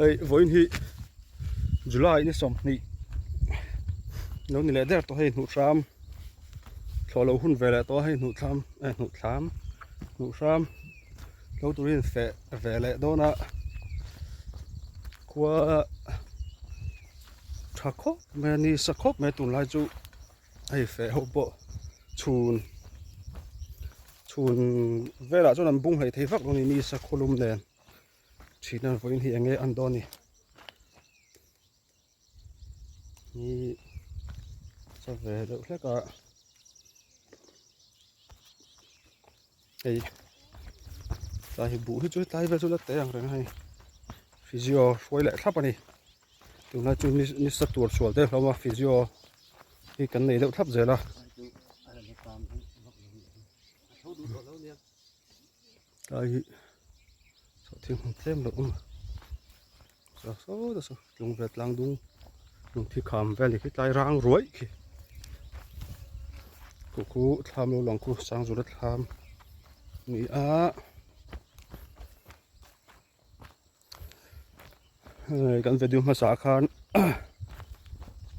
Hei vawiin hi July ni 20 lo ni leh der tawh hei hnuh hram thlawh loh hun ve leh tawh a hei hnuh thlam eh hnuh thlam hnuh hram lo turin feh ve leh dawn a khua tha khawp mai a ni sa khawp mai tunlai chu hei feh ho pawh chhun chhun velah chuan an bung hlei thei vak lo a ni ni sa khawlum nen thihna vawiin hi eng nge an dawn ni ni sa ve deuh hlek a hei tlai hi buh hi chu tlai vel chu la teh ang reng a hei physio hruai leh thlap a ni tunlai chu ni ni sa tur sual te hlawm a physio hi kan nei deuh thlap zel a. Tlai hi sawhthing hmun tlem lo awm a saw saw te saw tlung ve tlang dung lungthi kham vel ni khi tlai rang ruai khi khu khu thlam lo lang khu sangzula thlam ni a. Kan video hmasa ah khan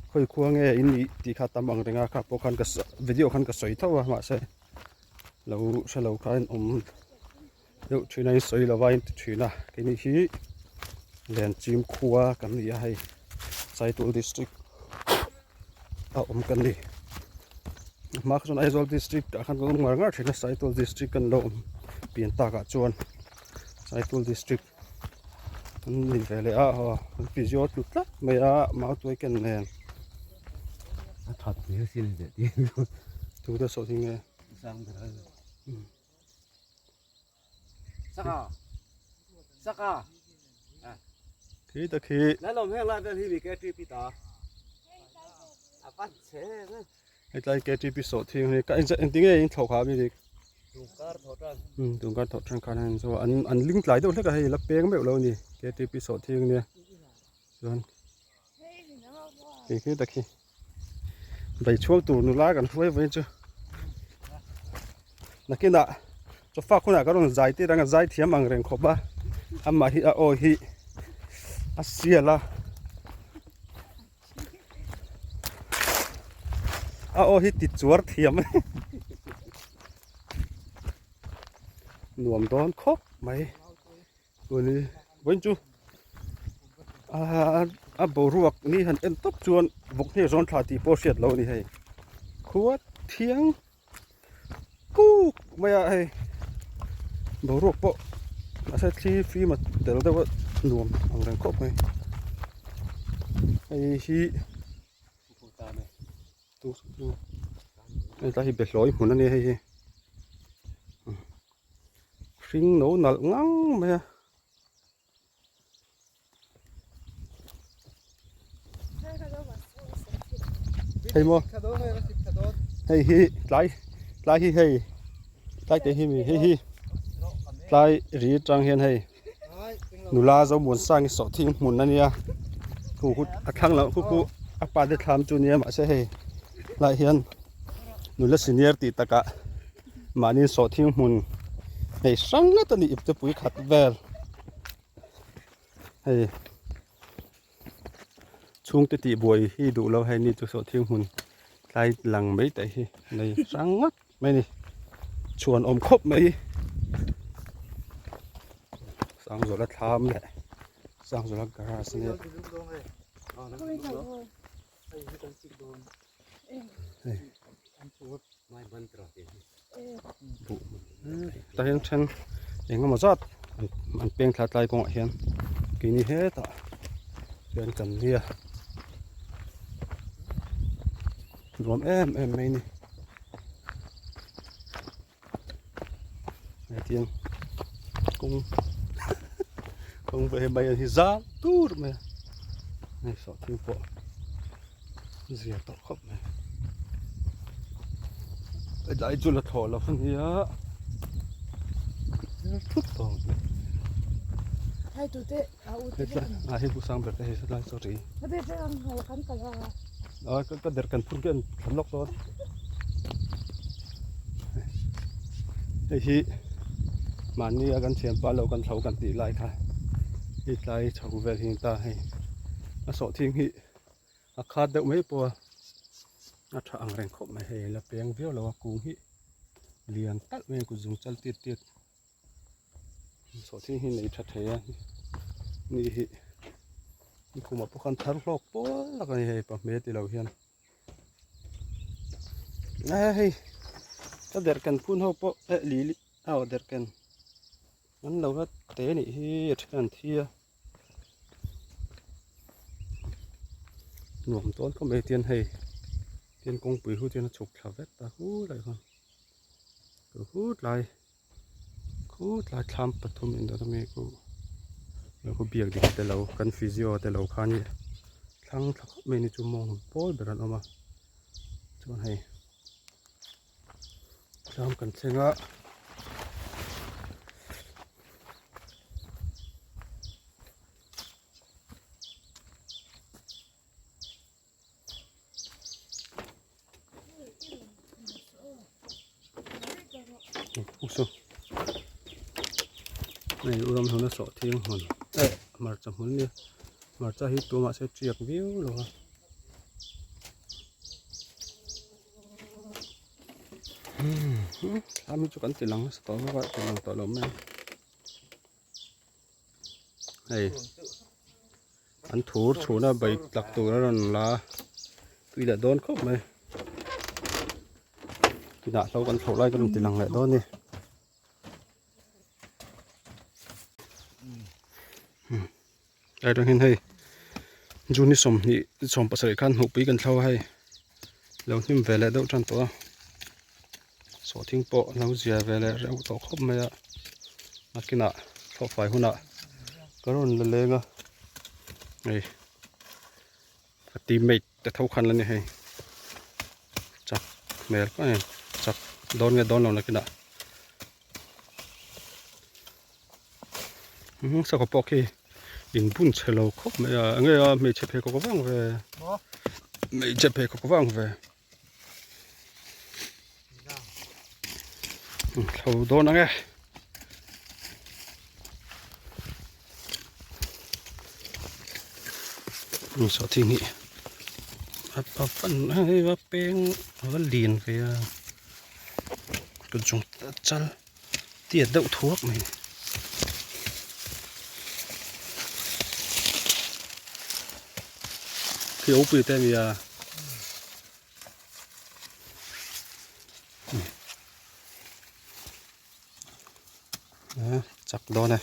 khawi khua nge in nih tih kha tam ang reng a kha pawh khan ka video khan ka sawi tho a mahse lo hre lo kha in awm deuh thin a in sawi lova in ti thin a keini hi Lenchim khua kan ni a hei Saitul district a awm kan ni a hma kha chuan Aizawl district ah khan kan awm ngar ngar thin a Saitul district kan lo awm pian takah chuan Saitul district an ni ve leh a aw an physio tlu tlat mai a mau tuai ken nen a that hmel sin leh ti tu te saw hi nge sang ber a saka saka khi ta khi la lom heng lai vel hi mi KTP ta a pan che Hei tlai KTP sawh thing hi ka engtin nge in thlawh kha mi dik tungkar thawh tan tungkar thawh tan khan an chu an an ling tlai deuh hlek a hei la peng meuh lo a ni KTP sawh thing nia chuan khi khi ta khi vei chhuang tur nula kan hruai vawiin chu nakinah chawfak hunah kan rawn zai tir ang a zai thiam ang reng khawp a amah hi a aw hi a sial a. A aw hi ti chuar thiam a ni nuam dawn khawp mai tuni vawiin chu aaa a boruak ni han en tawp chuan vawk hne zawn thla tih pawh hriat loh a ni hei khua thiang kuk mai a hei boruak pawh mahse thli fim a tel deuh a nuam ang reng khawp mai hei hi hetlai hi behlawi hmun a nia hei hi hring no nalh ngang mai a. Hei maw hei hi tlai tlai hi hei tlai te hi mi hei hi tlai ri atang hian hei nula Zomuansang hi sawhthing hmun a nia khu khu a thlang loh khu khu a pa te thlam chu nia mahse hei tlai hian nula senior tih takah mahni sawhthing hmun hei hrang ngat a ni ipte pui khat vel hei chhungte tih buai hi duh lo hei ni chu sawhthing hmun tlai lang mai te hi nei hrang ngat mai a ni chhuan awm khawp mai Sangzawla thlam leh Sangzawla garage ania. Tah hian then eng emaw zat an peng thla tlai kawngah hian keini hetah hian kan nia nuam em em mai a ni hetiang kawng kawng pawh hi mai hi zau tur mai a hei sawhthing pawh zia tawh khawp mai helai chu la thlawh lo a nia thut tawh mai a hei pu sang ber te hei helai saw ri a ka der kan phur khian thlan lawk dawn hei hi mahni a kan thianpa lo kan thlo kan tih lai kha. Hei tlai chho vel hi a ni ta hei a sawhthing hi a khat deuh mai pawh a a tha ang reng khawp mai hei la peng viau lo a kung hi lian talh mai a kut zung chal tit tit sawhthing hi nei tha thei a ni hi nikhumah pawh khan thar hlawk pawl tak a ni hei pahmeh tilo hian. A hei ka derhken phun ho pawh eh lili aw derhken an lo la te nih hi a then an thi a nuam tawn khawp mai tian hei tian kawngpui hu tian a chhuk thla vek ta hu lai khan hu tlai khu tlai thlam pathum in dawt ami khu khu biak dik te lo kan physio te lo khan hi thlang thla khawp mai ni chu mawng pawl ber an awm a chuan hei thlam kan thleng a. Uso hei u ram hluna sawh thiang hmun eh hmarcha hmun nia hmarcha hi tumah se tiak viau lo a thlam hi chu kan ti lang nasa tawh bawk a ti lang tawh lo mai a. Hei an thur chhuna bai tlak tur a rawn la tui leh dawn khawp mai tunah hlo kan thlawh lai ka rawn ti lang leh dawn a ni lai atang hian hei june ni sawmhnih sawm pasarih khan hmuhpui kan thlo a hei lo hnim ve leh deuh tan tawh a. Sawhthing pawh a lo zia ve leh reuh tawh khawp mai a nakinah thlawhfai hunah ka rawn la leng a hei ka teammate te tho khan la ni hei chak hmel ka ni chak dawn nge dawn lo nakinah sakhaw pawh khi inbun chhe lo khawp mai a enge a hmeichhe pheikhawk vang ve hmeichhe pheikhawk vang ve. Thlo dawn ang e. Sawhthing hi a fan hei a peng a va lian ve a kut zawng chal tiat deuh thuak mai. Khi opui te ania. Chak dawn e.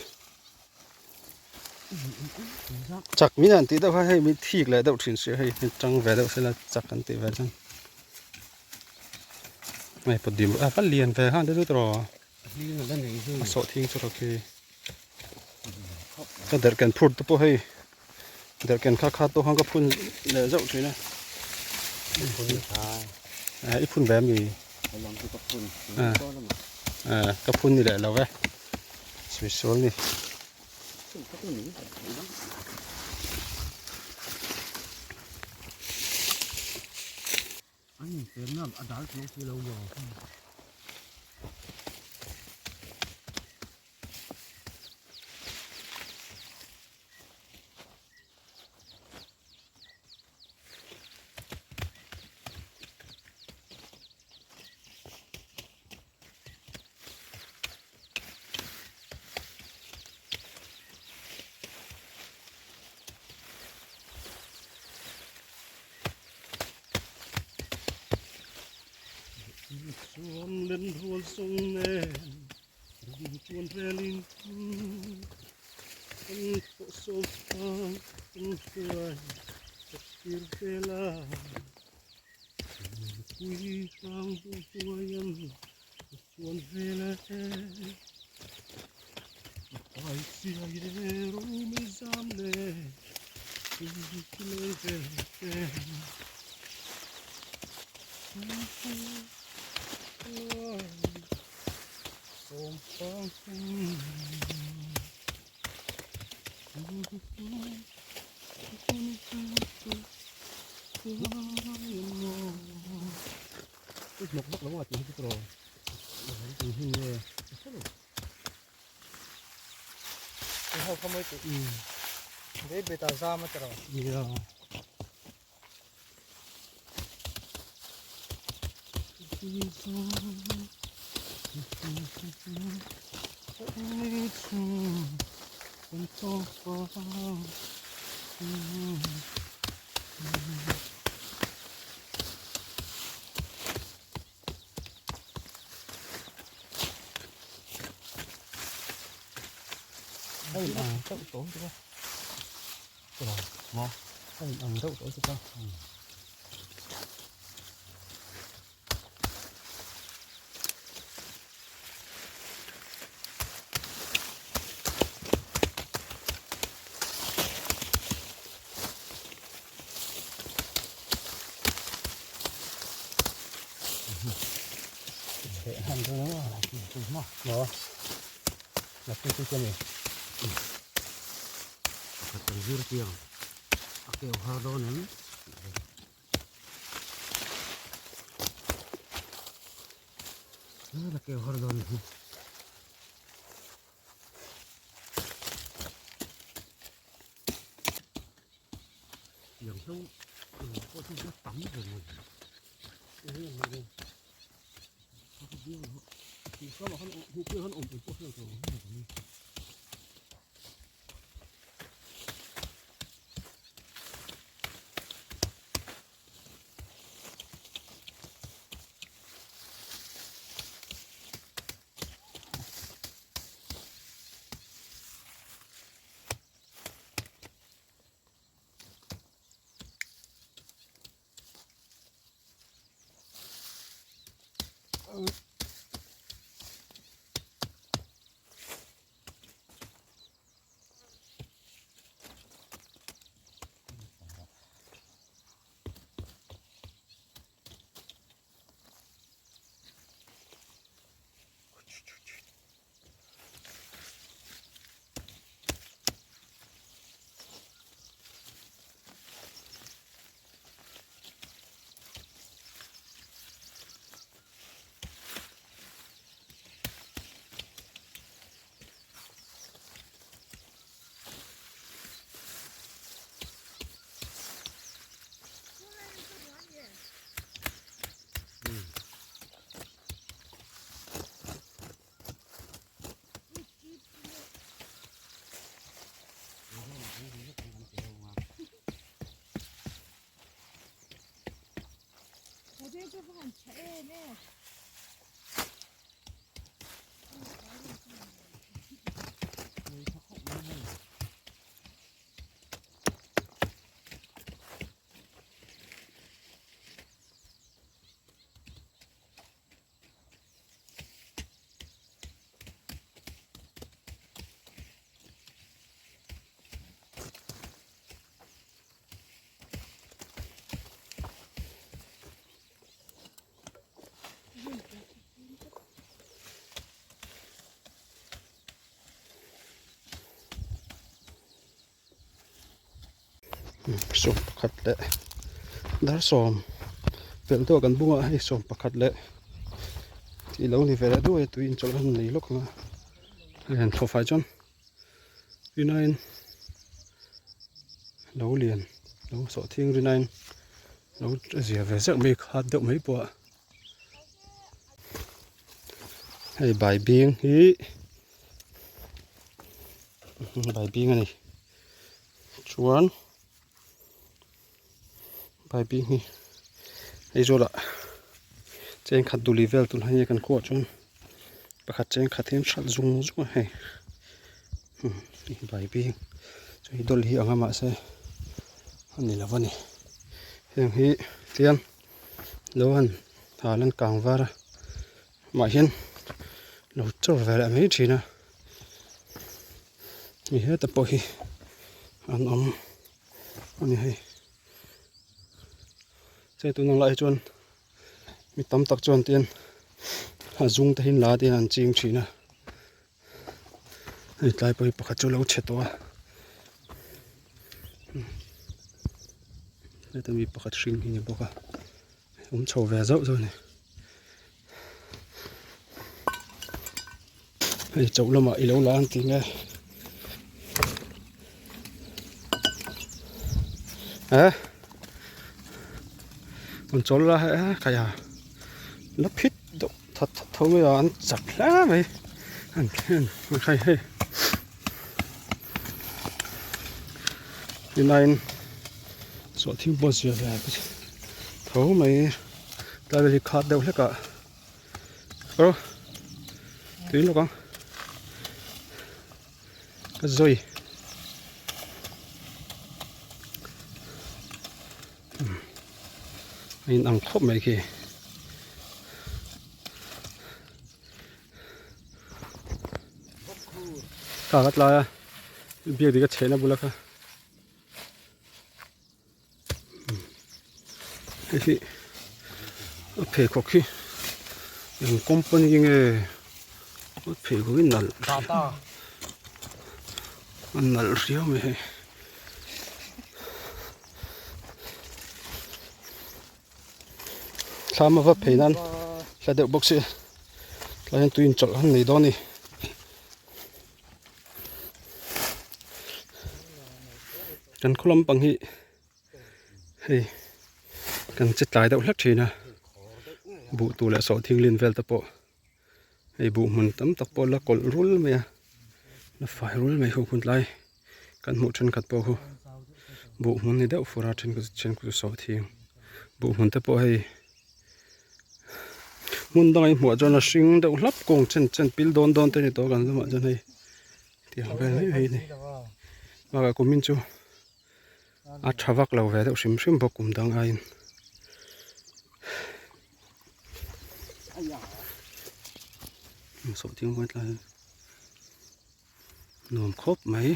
Chak min han tih deuh kha hei min thik leh deuh thin sia hei tang ve deuh sela chak an tih ve chuan. Hei pawt dim a va lian ve khan te chu tawh a sawhthing chu rawh khi ka derhken phur te pawh hei derhken kha kha tawh khan ka phun leh zauh thin a i phun ve ami ka phun ni leh lo ve suisual ni. An infiamna a dal chuang si lo maw? Chuan len rual sung nen ram chuan relin an pawh sawm fang an hruai chak tir vela pui tlang bu hnuaian chuan vela e pai siai e rumi zam le lei ve te sawm fang Hnawk vak lo a tih hi chu tawh eng hi nge Hei ho kha mawi tih. Beit beit ah zam a ti rawh. Nia. Hei ang deuh tawh chu ka maw hei ang deuh tawh chu ka Pakhat kan zir chiang a keu har dawn em a keu har dawn em. Tiang hlo pawh chu a tam ve mai. Sawm pakhat leh dar sawm pelh deuh kan bungah hei sawm pakhat leh tih lo ni ve leh duai a tui inchawlh han nei lawk ang a hei han thlawh fai chuan rinain lo lian lo sawh thing rinain lo zia ve zeuh mai khat deuh mai pawh a hei bai bing hi bai bing a ni. Chuan baibing hi Aizawl ah cheng khat duli vel tur hi kan khuaah chuan pakhat cheng khat hi an hralh zung zung a hei baibing chu hei dawl hi ang a mahse a ni lo a ni heng hi tiang lo han hal an kang var a mah hian lo chawr ve leh mai thin a. Hei heta pawh hi an awm a ni hei chei tun ang lai hi chuan mi tam tak chuan tian a zung te hi la te hian an ching thin a hei tlai pawh hi pakhat chu a lo chhe tawh a heta mi pakhat hring hi a ni bawk a awm chho ve zauh zauh a ni. Hei chauh lamah i lo la ang tih nge. Eh rawn chawl la he khai a la phit deuh that that tho mai a an chak hle mai an khen khai hei tinain sawhthing pawh zia ve tho mai tlai vel hi khat deuh hlek ah aw tui lawk ang ka zawi a in ang khawp mai khi kha ka tlai a biak dik a chhehna bula kha hei hi a pheikhawk hi eng company nge a pheikhawk hi nalh a nalh riau mai hei. Thlam a va phei nan hla deuh bawk si tlai hian tui inchawlh han nei dawn a ni. Kan khaw lampang hi hei kan che tlai deuh hlek thin a buh tur leh sawhthing lin vel te pawh hei buh hmun tam tak pawh la kawlh rul mai a la fai rul mai ho hun tlai kan hmuh thenkhat pawh khu buh hmun ni deuh fur a thenkhat chu sawhthing buh hmun te pawh hei. Hmun dangah i hmuh chuan a hring deuh hlap kawng chen chen pil dawn dawn te a ni tawh kan lamah chuan hei tiang vel mai mai a ni bakah kumin chu a tha vak lo ve deuh hrim hrim bawk kum dang aiin. Nuam khawp mai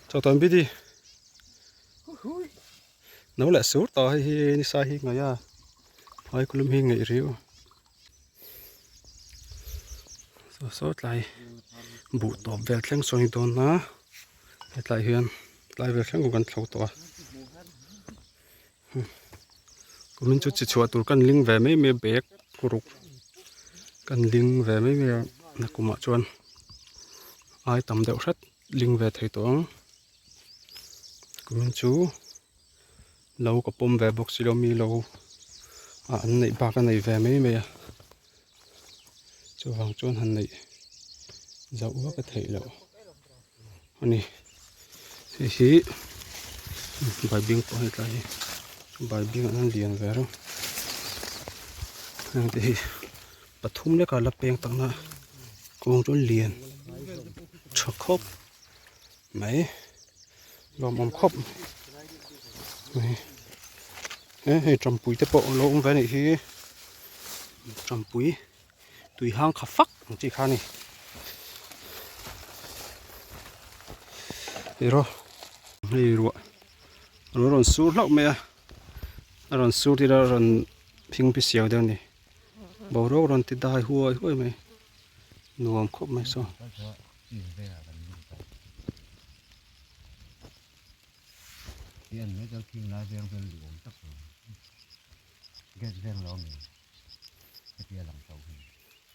chaw tawn bidi no leh sur tawh hei hi nisa hi ngaih a phai kulum hi ngaih riu saw saw tlai buh tawp vel thleng sawn hi dawn a hetlai hian tlai vel thleng kan thlo tawh a kumin chu chi chhuah tur kan ling ve mai mai a bag ruk kan ling ve mai mai a nakumah chuan ai tam deuh hret ling ve thei tawh ang kumin chu lo ka pawm ve bawk si lo mi lo ah an neih bak a nei ve mai mai a chuvang chuan han neih zauh vak a theih loh. A ni hei hi baibing pawh a ni tlai hi baibing an lian ve reuh heng te hi pathum leka la peng tak na kawng chu lian tha khawp mai lawmawm khawp mai he hei tampui te pawh alo awm ve a nih hi tampui. Tui hang kha fak ang chi kha a ni. Hei rawh hei ruah a lo rawn sur hlauh mai a a rawn sur tir a rawn phing pi siau deuh a ni boruak rawn ti dai huai huai mai nuam khawp mai saw.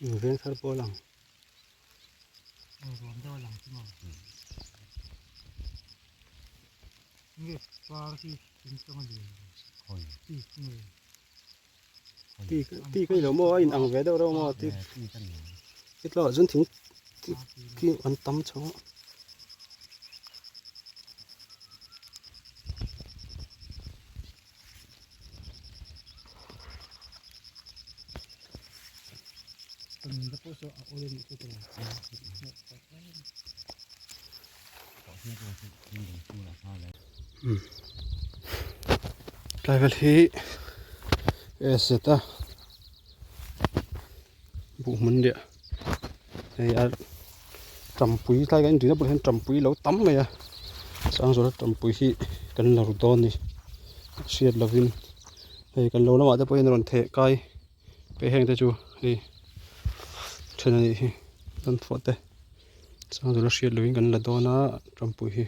In veng thar pawh a lang. Ti ti ka ni lo maw a in ang ve deuh reuh maw ti ti tlawh zun thing ti an tam chho a. Tlai vel hi zet a buh hmun leh hei a tampui tlai kan intuina bulah hian tampui lo tam mai a sangzuala tampui hi kan la ru dawn a ni hriat lovin hei kan lo lamah te pawhin a rawn theh kai. Hei heng te chu hei then a nih hi kan phuah te chuan tuna hriat loh in kan la dawn a tampui hi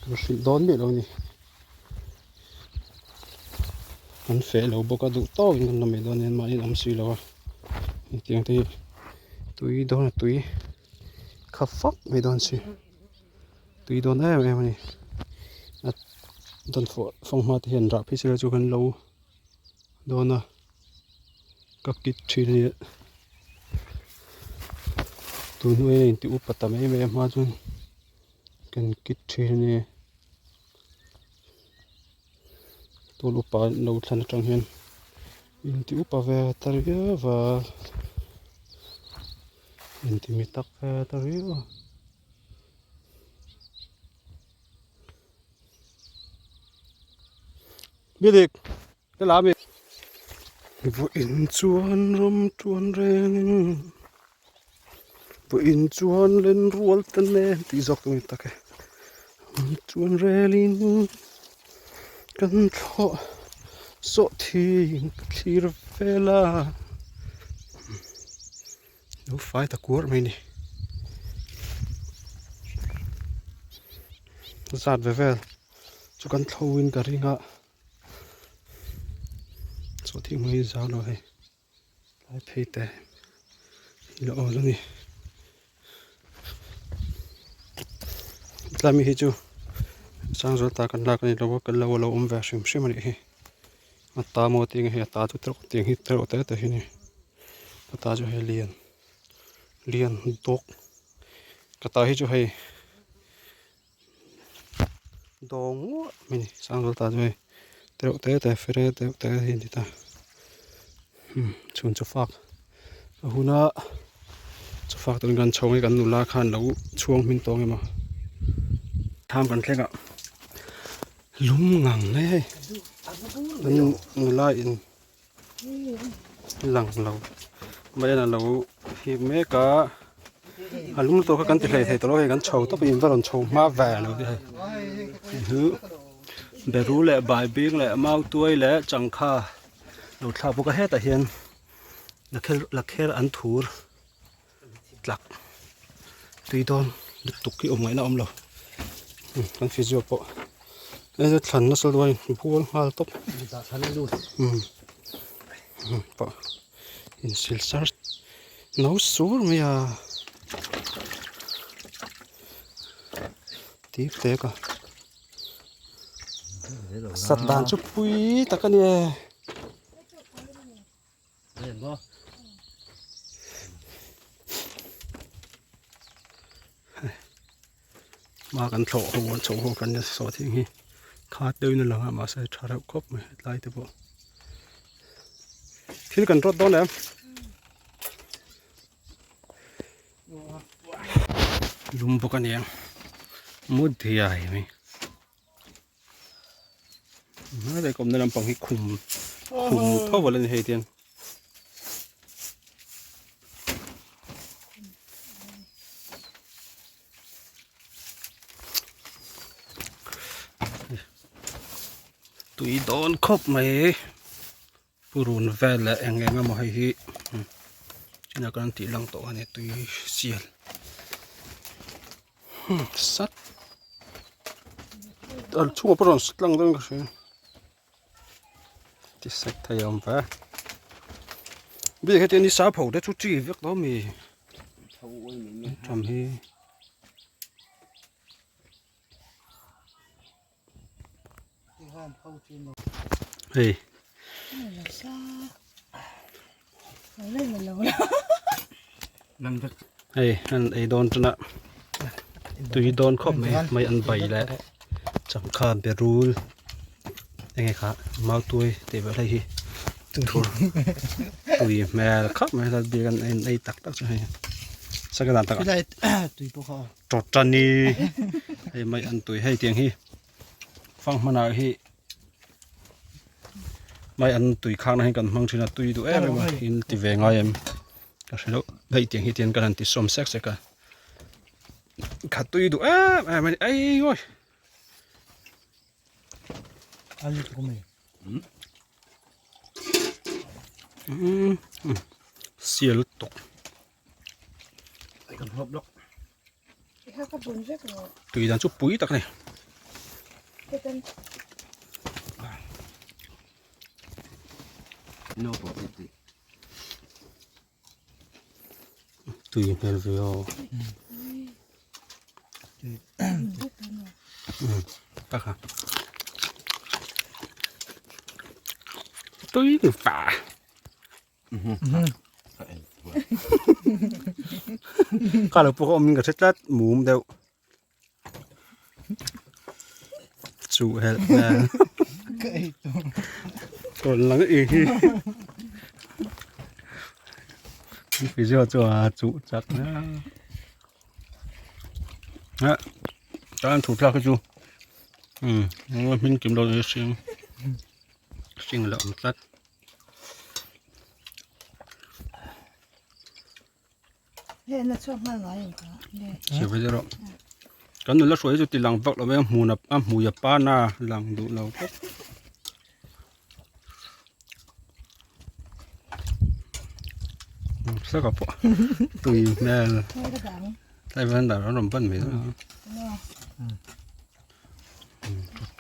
kan hrilh dawn miah lo a ni kan feh lo bawk a duh tawk in kan la mai dawn a ni mahni an awm si lo a hetiang te hi tui dawn a tui kha fak mai dawn si tui dawn em em a ni. Dawnfawh fanghma te hian rah phei sela chu kan lo dawn a ka kit thin a ni tun hnu hian a inti upa ta mai mai a hma chuan kan kit thin a ni tun upa lo thlan atang hian inti upa ve ta riau va inti mi tak ve ta riau a. Bidik ka la mi vawiin chuan ram tuan rengin vawiin chuan len rual ta nen tih zawk tur a ni tak e ram chuan relin kan thlawh sawh thin ka thlir vel a lo fai ta kuar mai a ni zat ve vel chu kan thlo in ka ring a chaw thing hmang hi zau lo hei tlai phei te hi la awl a ni tlai mi hi chu sangzual ta kan lak a ni lo a kan lo a lo awm ve hrim hrim a nih hi a ta maw tih ang hi a ta chu tereuh tiang hi tereuh te te hi a ni a ta chu hei lian lian dawk ka ta hi chu hei dawng nguah mai a ni sangzual ta chu hei tereuh te te fere tereuh te hi a ni ta chhun chu fak a hun a chu fak turin kan chho nge kan nula khan lo chhuang hmin tawng emaw thlam kan thleng ah lum ngang mai hei kan nula in lang lo mai a lo hip mek a a lum lutuk kha kan ti hlei thei tawh lo hei kan chho tawp in va rawn chho hma ve lo te hei chu beru leh baibing leh mautuai leh changkha lo thlak bawk a hetah hian lakher lakher an thur tlak tui dawn lutuk hi awm ngaihna a awm lo kan physio pawh hei thlan nasa luai bual nghal tawp umm pawh insil sar no sur mai a tip tek a sat dan chu pui tak a ni e. Hma kan thlawh ho an chho ho kan nia saw thing hi khat deuhin a lang a mahse tha reuh khawp mai hetlai te pawh thil kan rawt dawn em lum bawk a niang mut diai mai. Hmai kawmna lampang hi khum khum tho a la ni hei tiang tui dawn khawp mai purun vel leh eng eng emaw hei hi chinah kan tih lang tawh a ni tui sial. Sat a chhungah pawh rawn sat lang dawn ka hria ti sek thei a awm ve bik heti ni sa pho te chu chi vek dawn mi tham hi hei hei an ei dawn tana tui dawn khawp mai mai an bai leh changkha berul enge kha mautuai tih vel hei hi thur tui hmel khawp mai bik an ei tak tak chu hei saka dan takah tawtani hei mai an tui hei tiang hi fanghmanah hi mai an tui khakna hi kan hmang thin a tui duh em em a in ti ve ngai em ka hre loh hei tiang hi tian kan han ti sawm sek sek a kha tui duh em em a ni ei awi sial lutuk. Tui dan chu pui tak a ni. Tui hmel ve aw. Tak a. Tui nufa. Kha lo pawh awmin ka hre tlat mum deuh. Chu helh hmel. Ka ei tur. Rawn lang i hi. Physio chu a chuh chak na. Ha. Tan thu thlak hi chu. Um, hming kim lo ni hring. Hring la awm tlat. Hei na chhuak nghal ngai ang ka. Chhiar ve rawh. Kan nula hruai chu ti lang vak lo mai a hmun a hmui a pan a lang duh lo tlat. Saka pawh tui hmel. Tlai van dar an rawn ban mai dawn a.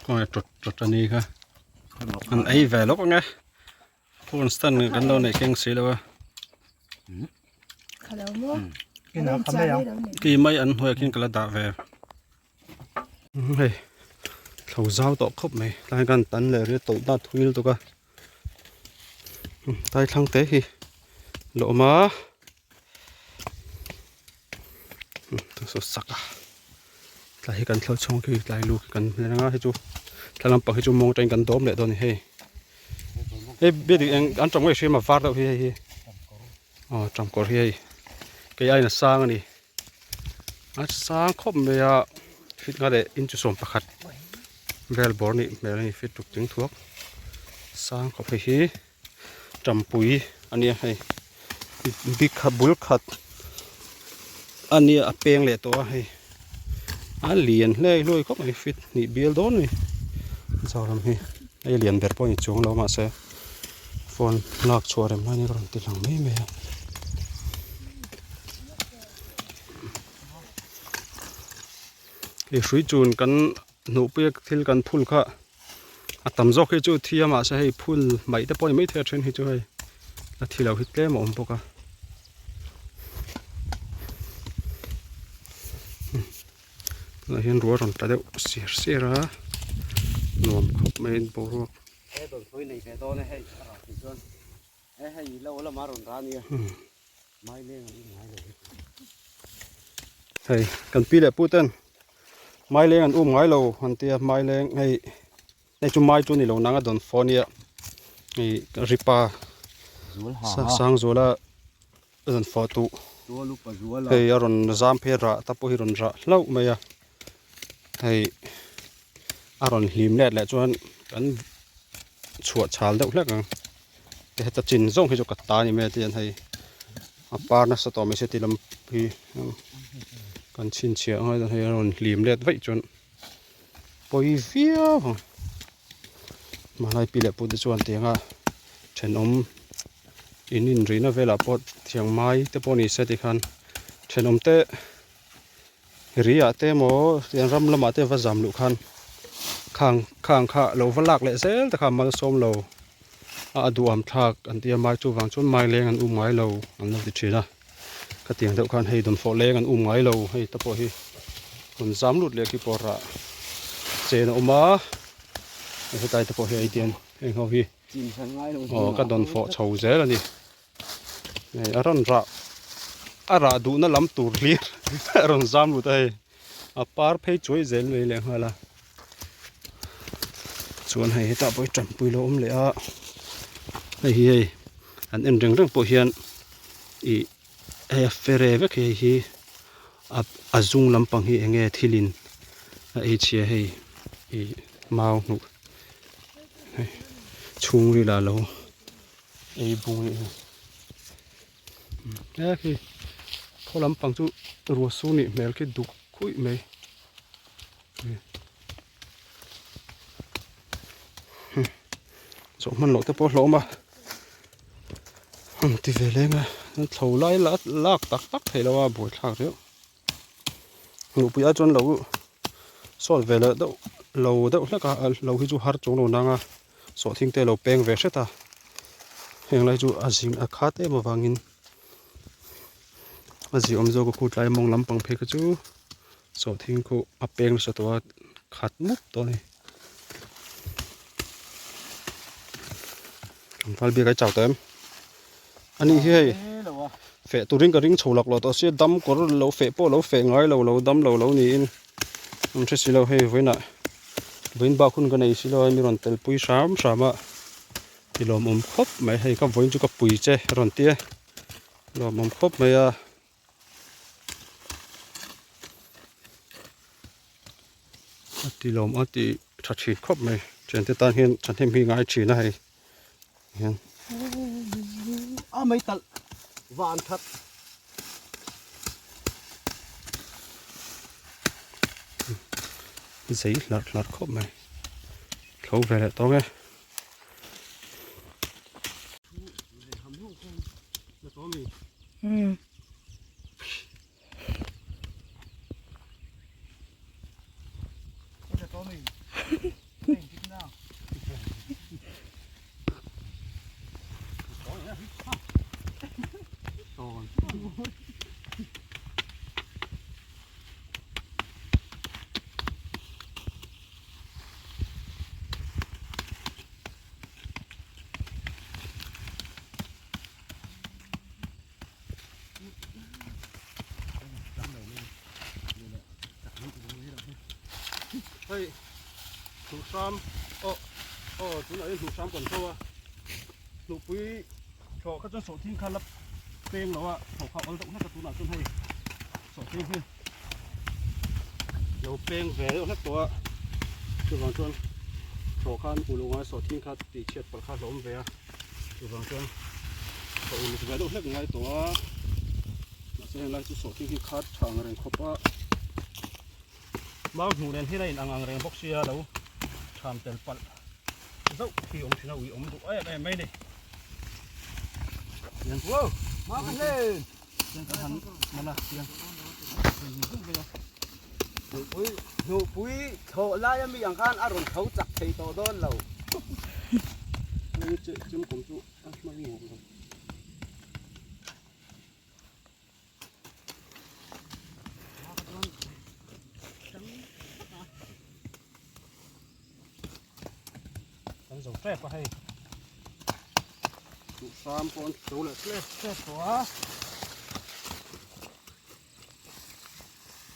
Kawng tawt tawt a ni kha. An ei ve lawk ang e. Phone stand kan lo neih keng si lo a. Ki mai an hnuaiah khian ka la dah ve. Hei thlo zau tawh khawp mai tlai khan tan leh riat tawlh dat thui lutuk a. Tai thlang te hi la awm a. Saw sak a tlai hi kan thlo chhung khi tlai lu khi kan hmel ang a hei chu thla lampang hi chu mawng atangin kan dawm leh dawn a ni hei hei building eng an tawng ngei hriam a var deuh hi hei hi aw tangkawr hi hei kei aiin a sang a ni a sang khawp mai a fit nga leh inch 11 vel bawr nih hmel a ni fit ruk ching thuak sang khawp hei hi. Tampui a nia hei bik kha bul khat a nia a peng leh tawh a hei a lian hle hluai khawp mai fit hnih bial dawn a ni zoram hi hei lian ber pawh a ni chuang lo mahse phone lak chhuah rem lai ni ka rawn ti lang mai mai a. Hei hrui chun kan hnuhpuia thil kan phul kha a tam zawk hi chu thi a mahse hei phul hmaih te pawh a ni maithei a then hi chu hei a thi lo hi tlem a awm bawk a tunah hian ruah a rawn tla deuh siar siar a nuam khawp mai boruak. He dawnpui nei ve dawn e hei a rah tih chuan he hei lo lama rawn rah a nia mai leng an ngai lo hi. Hei kan pi leh pu ten mai leng an um ngai lo an tia mai leng hei hei chu mai chu ni lo nang a dawn fawh ania hei ripa Sangzuala rawn fawh duh hei a rawn zam phei rah ta pawh hi rawn rah hlauh mai a hei a rawn hlim let leh chuan kan chhuah chhal deuh hlek ang heta chin zawng hi chu ka ta a ni mai a tihian hei a par nasa tawh mai se ti lam hi kan chhinchhiah ang a hei a rawn hlim let vaih chuan pawi viau ang hmanlai pi leh pute chuan tianga thenawm in inrihna velah pawh thiang mai te pawh ni se tikhan thenawm te ri ah te emaw tiang ram lamah te va zam luh khan khang khang kha lo va lak leh zel te kha malsawm lo a a duham thlak an ti a mai chuvang chuan mai leng an um ngai lo an lo ti thin a khatiang deuh khan hei dawnfawh leng an um ngai lo hei te pawh hi rawn zam lut leh khi pawh rah chen a awm a hetlai te pawh hi a tian heng ho hi aw ka dawnfawh chho zel a ni. Hei a rawn rah a rah duhna lam tur hlir a rawn zam lut a hei a par phei chuai zel mai leh nghal a chuan hei hetah pawh hi tanpui lo awm leh a hei hi hei an en reng reng pawh hian ih hei a fere vek hi hei hi a a zung lampang hi eng nge thil in a ei chhia hei ih mau hnuh hei chhungril ah lo. Ei bung nih hi he khi khaw lampang chu ruah sur nih hmel khi duk khuih mai chawh hman loh te pawh a hlawm a an ti ve leng a an thlo lai lak tak tak theih loh a buaithlak riau hmuhpui ah chuan lo sawt ve leh deuh lo deuh hlek a lo hi chu har chuang lo nang a. Sawhthing te a lo peng ve hret a, heng lai chu a zing a khat em avangin a ziawm zawk a khu tlai mawng lampang phei kha chu sawhthing khu a peng nasa tawh a khat mup tawh a ni. Val biak ai chau ta em ani hi hei feh turin ka ring chho lak lo tawh sia dam kawr lo feh pawh lo feh ngai lo lo dam lo lo niin an hre si lo hei vawiinah vawiin bak hun ka nei si lo a mi rawn tel pui hram hram a ti lawmawm khawp mai hei ka vawiin chu ka pui che a rawn ti a lawmawm khawp mai a. A ti lawm a ti tha thin khawp mai thiante tan hian thahnem hi ngai thin a hei hian a mai talh van that zei hlarh hlarh khawp mai tho ve leh tawng e. Hmm. Hei hnuhhram aw aw tunah hian hnuhhram kan tho a hnuhpui thlawh kha chuan sawhthing kha la peng lo a thlawh kha awl deuh hlek a tunah chuan hei sawhthing hi lo peng ve deuh hlek tawh a chuvang chuan thlawh khan uluk ngai sawhthing kha tih chhiat palh kha a hlawm ve a. Chuvang chuan ka uluk ve deuh hlek ngai tawh a, mahse helai chu sawhthing hi khat tha ang reng khawp a, mau hnuh nen hian a in ang ang reng bawk sia lo tham tel palh zauh hi awm thin a ui awm duh em em mai ni. Hian Wow! Mau ka hlen! Hian kan han man a hian Hnuhpui hnuhpui thlawh lai ami ang khan a rawn tho chak thei tawh dawn lo. Hei che chem kawm chu a hmang nuam lo. Kan zo tep a hei. Duhsam pawh an tho leh tle tep tawh a.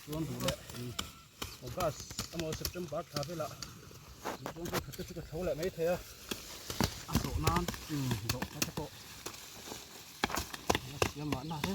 Chuan duh leh August emaw September thla velah chuan khat te chu ka tho leh mai thei a. A zawh nan zawh kha te pawh a siam mahna te.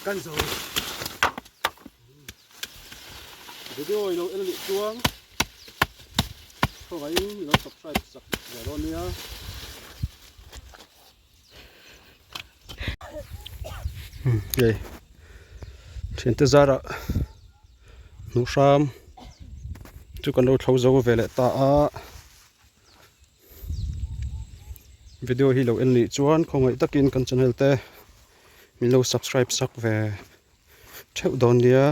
Kan zo. Video i lo en a nih chuan khawngaihin i lo subscribe sak ve dawn nia. Hei thiante zarah hnuh hram chu kan lo thlo zo ve leh ta a. Video hi lo en nih chuan khawngaih takin kan channel te min lo subscribe sak ve theuh dawn nia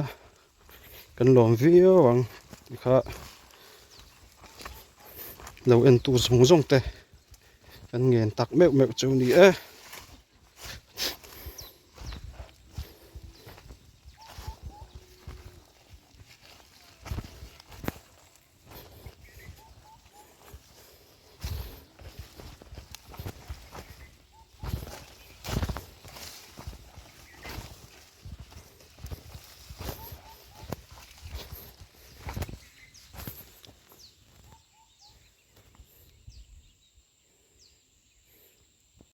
kan lawm viau ang tih kha lo en tu zawng zawng te kan ngen tak meuh meuh chu ni e.